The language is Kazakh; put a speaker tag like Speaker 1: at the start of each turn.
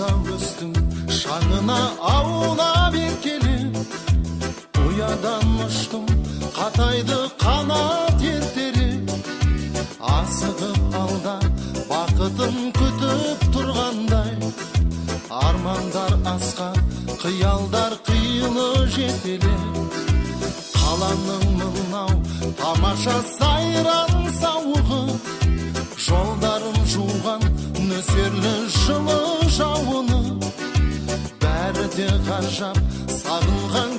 Speaker 1: Мұзда өстің, шаңына аунап еркелеп. Ұядан ұштым, қатайды қанат ертерек. Асығып алда бақытын күтіп тұрғандай, армандар асқақ, қиялдар қилы жетелеп. Қаланың мынау тамаша сайран сауығы, жолдарын жуған нөсерлі жылы жауыны, бәрі де ғажап, сағынған.